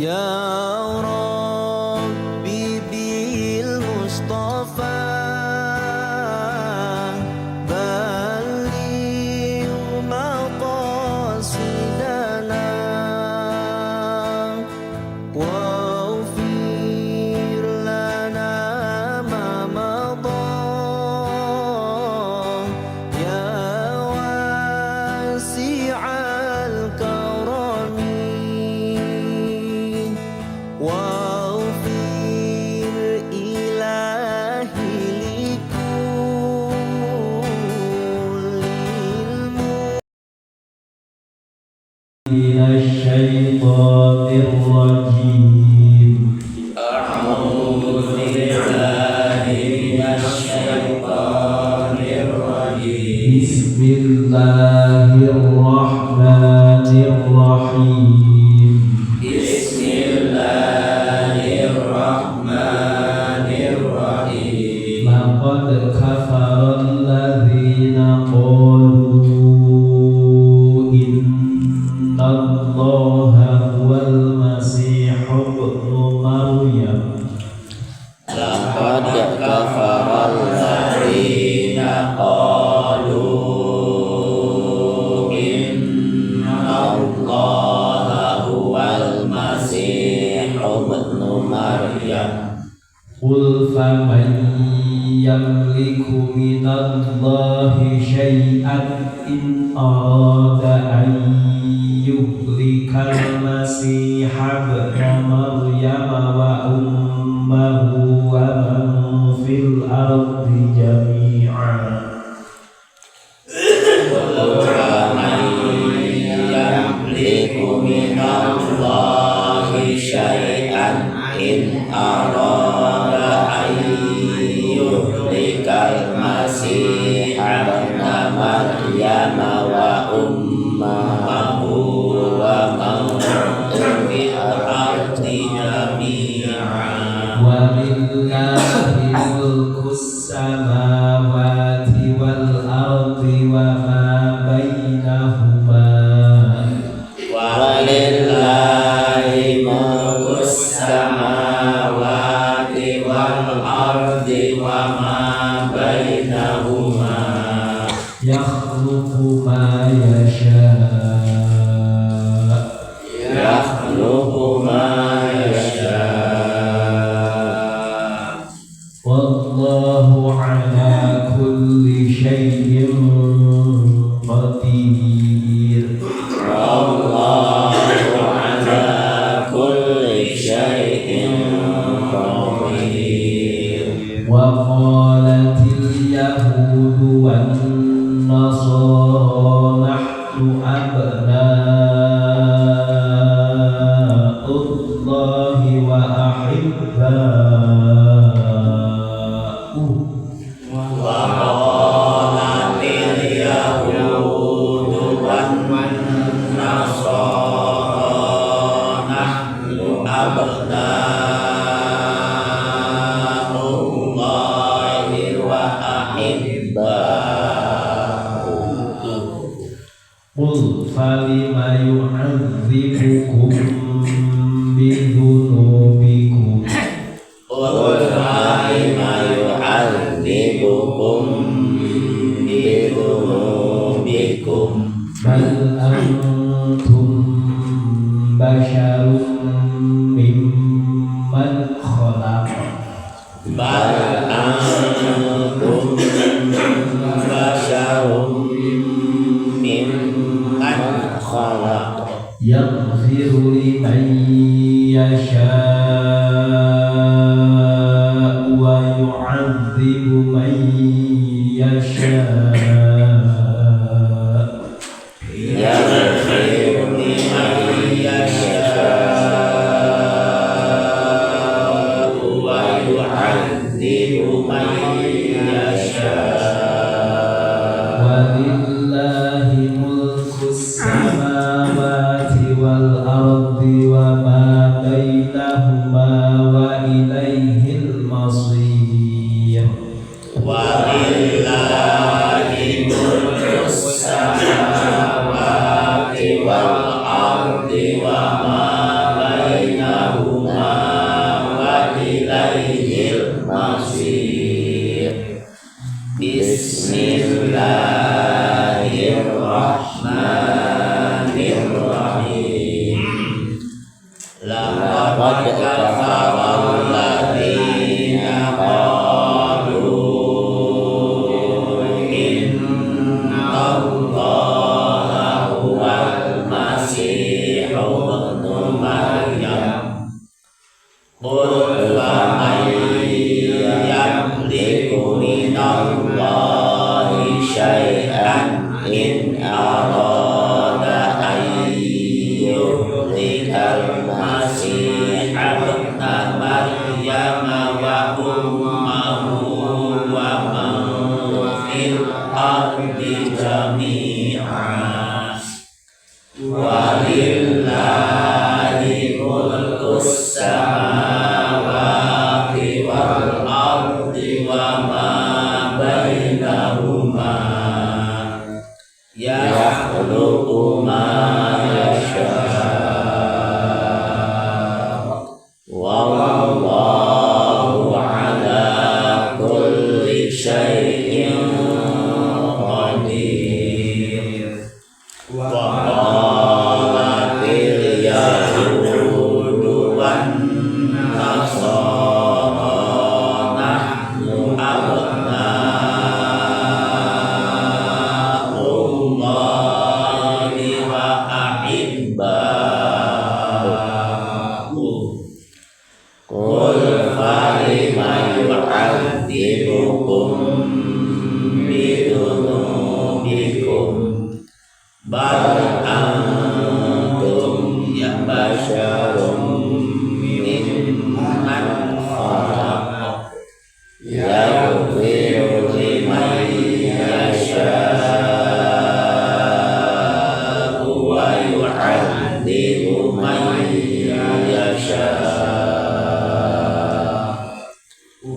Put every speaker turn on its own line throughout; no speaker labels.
يا ربي بالمصطفى بلغ مقاصدنا واغفر لنا ما مضى يا واسع الكرم واغفر إلهي لكل
من الشيطان الرجيم.
أعوذ بالله من الشيطان الرجيم.
بسم الله الرحمن الرحيم.
بسم الله الرحمن الرحيم.
لقد كفر الذين قالوا إن الله هو المسيح ابن مريم.
لقد كفر الذين قالوا إن الله هو المسيح ابن مريم.
قل فمن يملك من الله شيئا إن أراد أن يهلك المسيح ابن مريم وأمه ومن في الأرض جميعا.
قل فمن يملك من الله شيئا إن أراد أن يهلك المسيح ابن مريم وأمه ومن في الأرض جميعا.
ولله ملك السماوات والأرض وما بينهما.
ولله ملك السماوات والأرض وما بينهما.
يخلق ما يشاء.
يخلق ما يشاء.
والله على كل شيء قدير.
والله على كل شيء قدير.
وقالت اليهود والنصارى نحن أبناء الله وأحباؤه.
وقالت اليهود والنصارى نحن أبناء الله وأحباؤه.
قل فلم يعذبكم بذنوبكم.
قل فلم يعذبكم بذنوبكم.
بل أنتم بشر ممن خلق.
بل أنتم بشر ممن خلق.
يغفر لمن يشاء ويعذب من يشاء.
يغفر لمن يشاء ويعذب من يشاء.
ولله ملك السماوات والأرض وما بينهما وإليه المصير.
ولله ملك السماوات والأرض وما بينهما. Laqad kafara alladziina qalu inna Allaha huwal masiihu ibnu Maryam. Qul faman yamliku minallahi syai'an in arada an yuhlikal masiiha ibna Maryama wa ummahu wa man fil ardi jami'a. Walillahi mulkus samawati wal ardi wa ma bainahuma yakhluqu ma yasha' wallahu ala kulli syai'in qadir. Wa qalatil yahudu wan nasara nahnu abna'ullahi wa ahibba'uh. Qul falima yu'adzibukum bidzunubikum bal antum basyarum mimman khalaq yaghfiru liman yasha'u wa yu'adzibu man yasha'.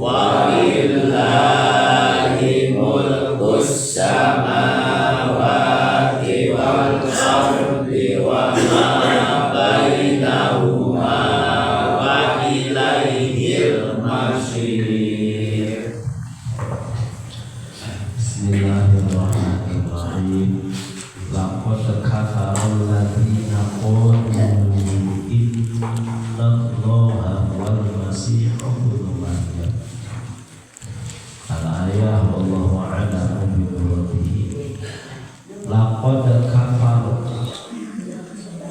Walillahi mulkus samawati wal ardi wa ma bainahuma wa ilaihil masir.
Bismillahirrahmanirrahim. Laqad kafara alladziina qalu innallaha huwal masiihu ibnu Maryam. Al-ayah wallahu a'lamu bi muradihi. Laqad kafaru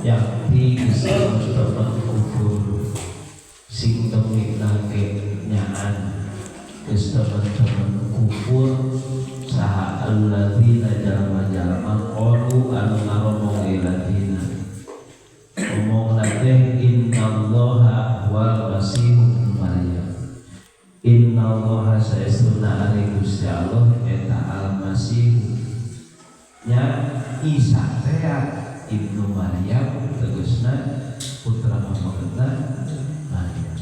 yakti temen kufur sing teminake nyaan geus temen-temen kufur saha alladzina jalma-jalma qalu anu ngaromong ladina omongna teh innallaha huwal masiihu ibnu Maryam. Innallaha saestuna ari Gusti Allah eta al-Masihu nya Isa teh ibnu Maryam tegasna putra pamagetna Maryam.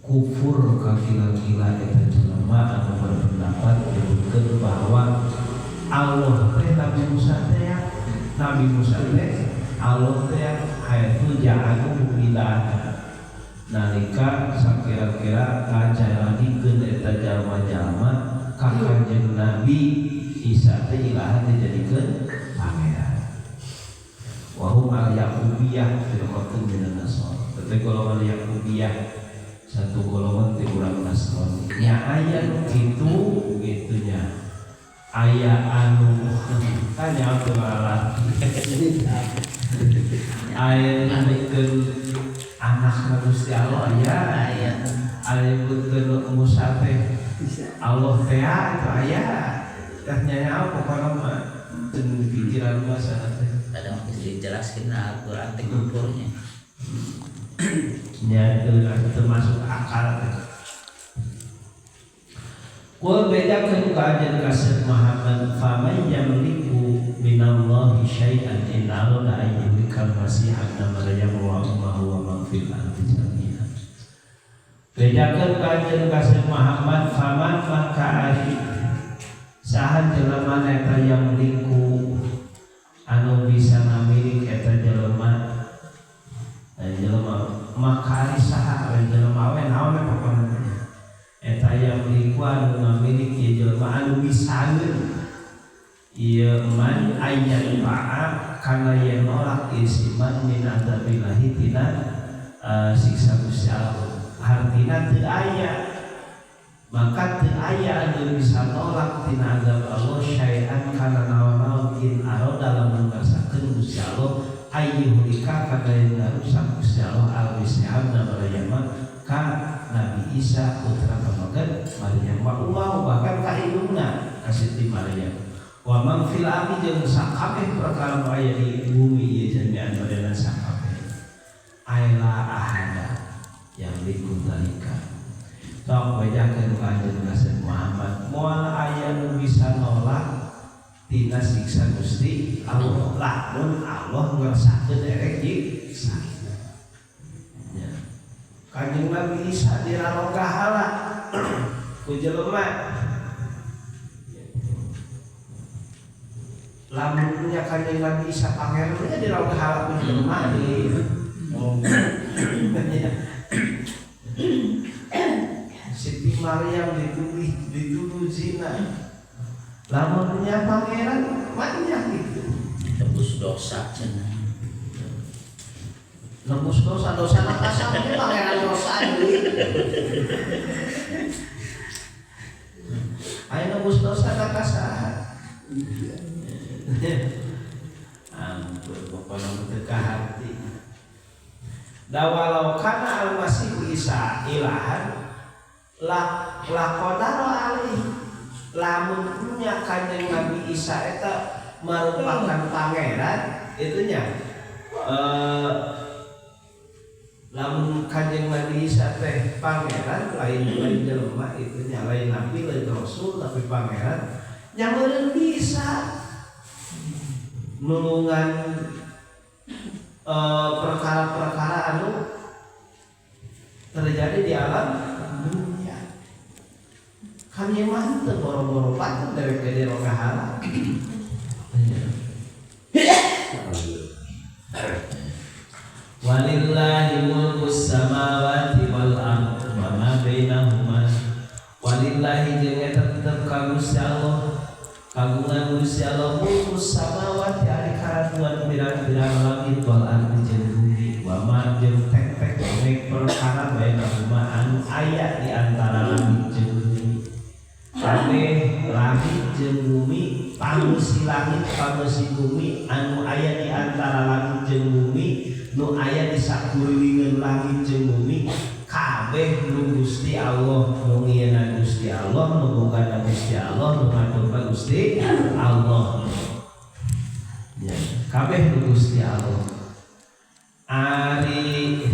Kufur kakila-kila eta jelema anu berpendapat nyebutkeun bahwa Allah teh Nabi Musa teh Nabi Musa teh Allah teh haitsu ja'alu ilaha. Nalika sakira-kira ngajaranikeun eta jalma-jalma ka Kanjeng Nabi Isa teh ilahan dijadikeun pangeran. Wa hum al-yaqubiyah firqatun minan nasara. Teh golongan Yaqubiyah satu golongan ti urang Nasrani. Nya aya nu kitu gitunya. Aya anu tanya teu malah. Aya nu anak Gusti Allah aya aya nyebutkeun Musa teh Allah teh itu aya teh nya pokona mah teu pikiran mah sana teh
kadang dijelaskeun Al-Qur'an teh kufurnya
nya termasuk akal teh. Qul bedakeun ka anjeun kasih Muhammad faman yamliku minallahi syai'an in arada an yuhlikal masiha ibna Maryam wa ummuhu wa man fil ardi jami'an. Bedakeun ka anjeun kasih Muhammad faman maka ari saha jelema eta yamliku anu bisa ngamilik eta jelema jelema maka ari saha jelema we naon we pokona eta yamliku anu ngamilik ieu jelema anu bisaeun ieu man ayyan fa'a kana yen nolak ieu si man min adzabillahi tina Siksa Gusti Allah hartina teu aya, maka teu aya anu bisa nolak tina azab Allah syai'an kana naon-naon in arada lamun ngarsakeun Gusti Allah ayyuhlika kana ngarusak Gusti Allah al-Masih ibn Maryam ka Nabi Isa putra pamaget Maryam wa ummahu bahkan ka indungna ka Siti Maryam wa man fil ardi jeung sakabeh perkara nu aya di bumi ieu jami'an badana sakabeh aila ahada yang liku dalika. Sok bejakeun ka Anjeun Nabi Muhammad moal aya nu bisa nolak tina siksa Gusti Allah lamun Allah ngersakeun erek nyiksa. Ya. Kanjeng Nabi Isa dirarogahala ku jelema. Lamun punya Kanjeng Nabi Isa pangeran nya dirarogahala ku jelema di. Siti Maryam dituduh zina. Lamun punya pangeran banyak gitu.
Tebus dosa cenah.
Nebus dosa nakasana pangeran dosa deui. Aya nebus dosa nakasaha. Ampun pokona teu kaharti. Da walau kana al-Masih Isa ilahan la laqadara alaihi. Lamun punya Kanjeng Nabi Isa eta merupakan pangeran itunya. Lamun Kanjeng Nabi Isa teh pangeran lain jelema itunya lain nabi lain rasul tapi pangeran nya meureun bisa nulungan perkara-perkara anu terjadi di alam dunia. Kan ieu mah teu boro-boro patut dewek ge rogahala. Walillahi mulkus samawati wal ardh wa ma bainahuma. Walillahi jeung eta tetep ka Gusti Allah, kagungan Gusti Allah mulkus samawati ari karatuan pirang-pirang langit wal ardh jeung bumi wa ma jeung tek-tek nek perkara bainahuma anu aya di antara langit jeung bumi. Kabeh langit jeung bumi, pangusi langit pangusi bumi anu aya di antara langit jeung bumi nu aya di sakulilingan langit jeung bumi kabeh nu Gusti Allah, nu ngieuna Gusti Allah, nu bogana Gusti Allah, nu ngaturna Gusti Allah. Ya, kabeh nu Gusti Allah. Ari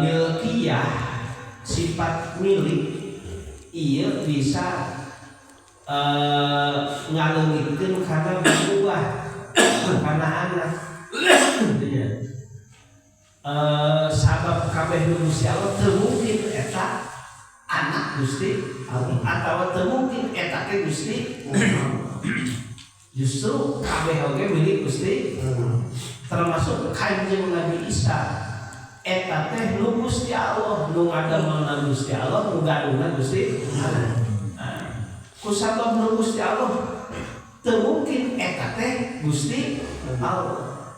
milkiyah sifat milik ieu bisa ngaleungitkeun kana buah kana anak. Ya. Sabab kabeh nu Gusti Allah teu mungkin eta anak Gusti Allah atawa teu mungkin eta teh Gusti Allah. Justru kabeh oge milik Gusti Allah. Termasuk Kanjeng Nabi Isa eta teh nu Gusti Allah, nu ngadamelna Gusti Allah, nu gaduhna Gusti Allah. Nah, kusabab nu Gusti Allah teu mungkin eta teh Gusti Allah.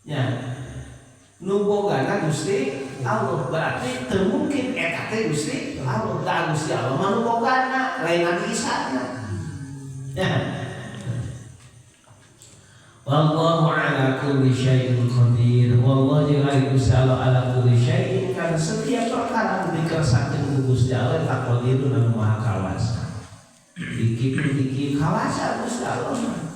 Ya. Nu bogana Gusti Allah berarti teu mungkin eta teh Gusti Allah. Da Gusti Allah mah nu bogana lain Nabi Isa. Ya. Wallahu ala kulli syai'in qadir. Wallahu jeung ari Gusti Allah ala kulli syai'in kana setiap perkara anu dikersakakeun ku Gusti Allah eta qadirun anu maha kawasa. Diki kawasa Gusti Allah mah.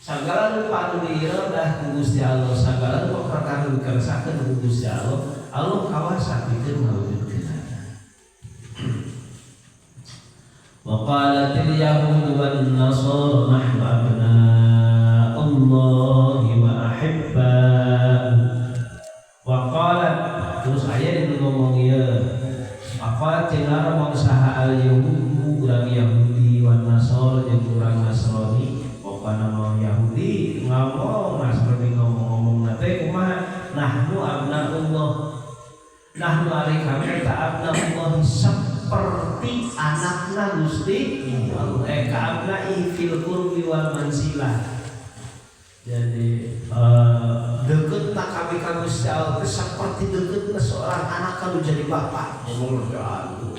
Sagala rupa anu diiradah ku Gusti Allah, sagala rupa perkara anu dikersakakeun ku Gusti Allah, Allah kawasa pikeun ngawujudkeunana. Wa qalatil yahudu wan nasara nahnu abna'ullahi wa ahibba'u. Wa qalat terus aya di ngomong ieu. Wa qalat jeung ngomong saha al yahudu urang Yahudi wan Nasara jeung urang Nasrani. Pokona mau Yahudi ngomong Nasrani ngomong-ngomong teh kumaha nahnu abnaullah. Nahnu ari kami ta abnaullah seperti anakna Gusti Allah ka abnai fil qurbi wal manzilah. Jadi deket tak Gusti Allah teh seperti deketna seorang anak kalau jadi bapak. Ngomong lebih halus.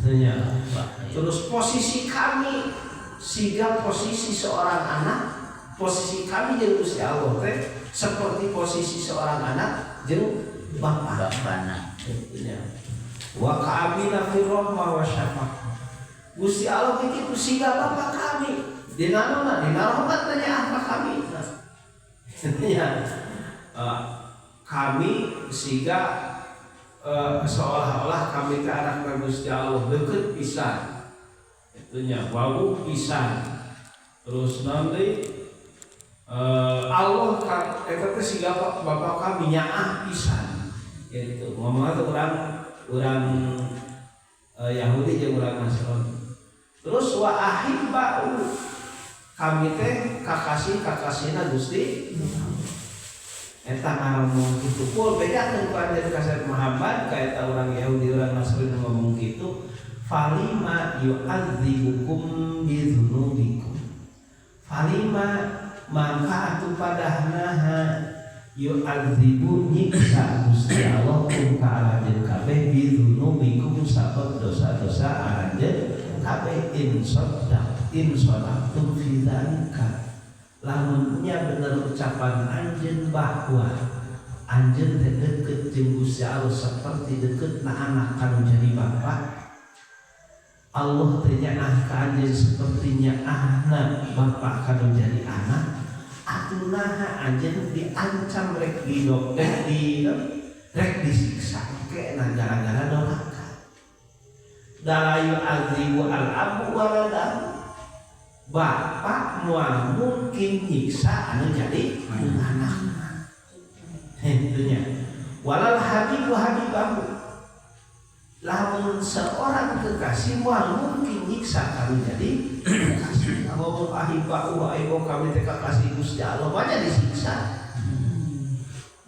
Nya. Terus posisi kami siga posisi seorang anak, posisi kami jeung Gusti Allah teh seperti posisi seorang anak jeung bapak.
Bapana.
Ya. Wa ka'abina fi rahmah wa syafaqah. Gusti Allah kitu siga bapak kami. Dina naonna? Dina rahmat nanya apa kami. Ya. Kami siga seolah-olah kami teh anak Gusti Allah, deket pisan. Itunya wawuh pisan. Terus nanti Allah kan eta teh siga bapak kami, nyaah pisan. Gitu. Ngomongna teh urang urang Yahudi jeung urang Nasrani. Terus wa ahibba'u, kami teh kakasih kakasihna Gusti. Eta ngomong kitu pul bedakeun ku anjeun ka Syekh Muhammad ka eta urang Yahudi, urang Nasrani ngomong kitu. Falima yu'adzibukum bidzunubikum, falima maka atuh padahna yu'adzibu nyiksa Gusti Allah kum ka aranjeun kabeh bidzunubikum sabab dosa-dosa aranjeun kabeh, in saddaq in sadaqtum fi dzalika, lamun nya bener ucapan anjeun bahwa anjeun teh deket jeung Gusti Allah seperti deket na anak kanu jadi bapak, Allah teh nyaah ka anjeun seperti nyaahna bapak kanu jadi anak, atuh naha anjeun diancam rek didok rek di rek disiksa ke na gara-gara doraka? Da la yu'adzibu al-abu waladahu, bapak moal mungkin nyiksa anu jadi anak. Itunya walal habibu habibahu, lamun seorang kekasih moal mungkin nyiksa kanu jadi kekasih. Ngomong ahibba'u wa ahibba'u, kami teh kekasih Gusti Allah banyak disiksa.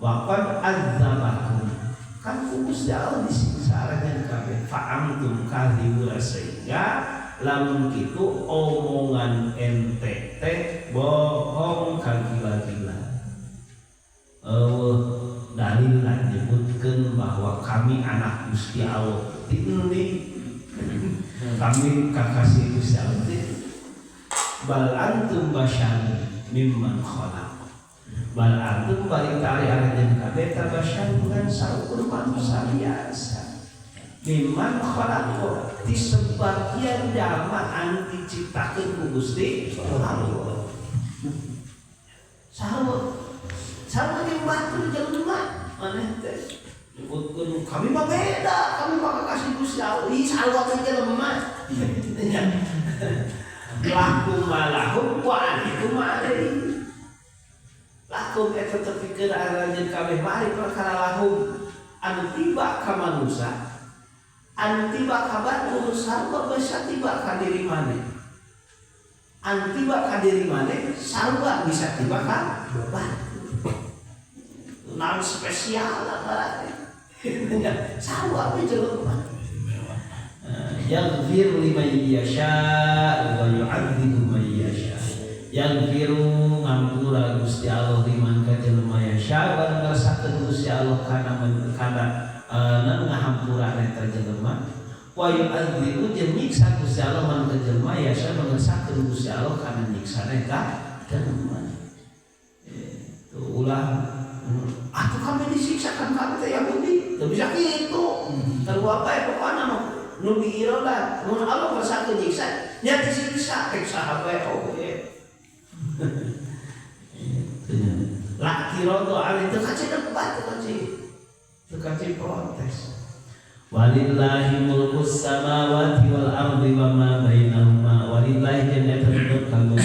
Waqad adzabakum, kan ku Gusti Allah disiksa aranjeun kabeh. Fa antum kadzibuna, sehingga lamun kitu omongan ente teh bohong kagila-gila. Eueuh dalil nyebutkeun bahwa kami anak Gusti Allah ti endi, kami kakasih Gusti Allah ti? Bal antum basyarun mimman khalaq, bal antum balik tari aranjeun kabeh ta basyarun kan saukur manusia biasa, mimman khalaq di sebagian jalma anu diciptakeun ku Gusti Allah. Sarua sarua jeung batur jelema maneh teh nyebutkeun kami mah beda, kami mah kakasih Gusti Allah. Ih, sarua teh jelema. Lakum ma lahum wa alaikum ma alaihi. Lakum eta tepikeun aranjeun kabeh mari perkara lahum anu tiba ka manusia, anu tiba ka batur sarua bisa tiba ka diri maneh, anu tiba ka diri maneh sarua bisa tiba ka batur. Naon spesial lah berarti? Sarua we jelema. Yaghfir liman yasha wa yu'adzibu man yasha. Yaghfiru ngampura Gusti Allah liman ka jelema yasha wa ngarsakeun Gusti Allah kana kana ngahampura eta jelema, wa yu'adzibu jeung nyiksa Gusti Allah man ka jelema yasha ngarsakeun Gusti Allah kana nyiksa eta jelema. Itu ulah atuh kami disiksa kan kami teh Yahudi teu bisa kitu. Terus apa ya, pokokna mah nu diiroda mun Allah ngarsakeun nyiksa nya disiksa rek saha bae oge. Laki rodo ali teu kaci debat, teu kaci teu kaci protes. Walillahi mulkus samawati wal ardi wa ma bainahuma. Walillahi jeung eta tetep kanggo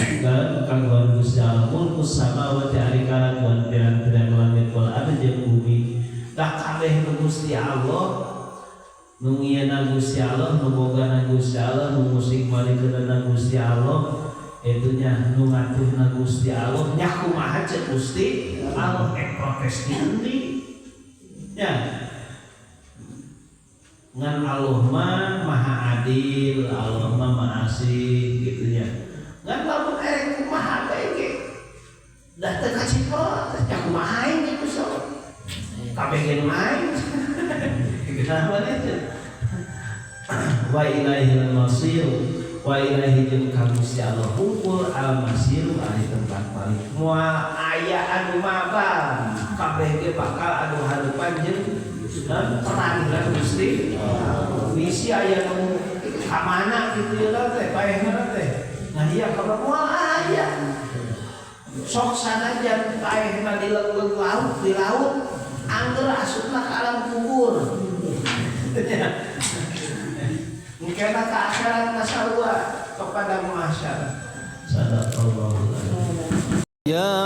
kanggo Gusti Allah mulkus samawati ari karakuan pirang-pirang langit wal ardi jeung bumi. Da kabeh nu Gusti Allah, nu ngieuna Gusti Allah, nu bogana Gusti Allah, nu musik malikeunana Gusti Allah, itunya nu ngaturna Gusti Allah. Nya kumaha ceuk Gusti Allah ek protes di endi nya? Ngan Allah mah maha adil, Allah mah maha asih gitu nya. Ngan lamun erek kumaha bae ge dah teu kaci protes, nya kumaha aing gitu. So Kabeh ge nu aing. Kenapa itu? Wa ilaihil masir wa ilaihi jeung ka Gusti Allah hungkul al masir ari tempat balik. Moal aya anu mabal, kabeh ge bakal anu harupan jeung peradilan Gusti. Misi aya nu kamana kitu ya teh paehna teh. Nah iya kabar moal aya. Sok sanajan paehna di leungeun laut di laut angger asupna ka alam kubur. Mungkin ke akhirat nasarua kepada masyarakat. Sadaqallahu.
Ya.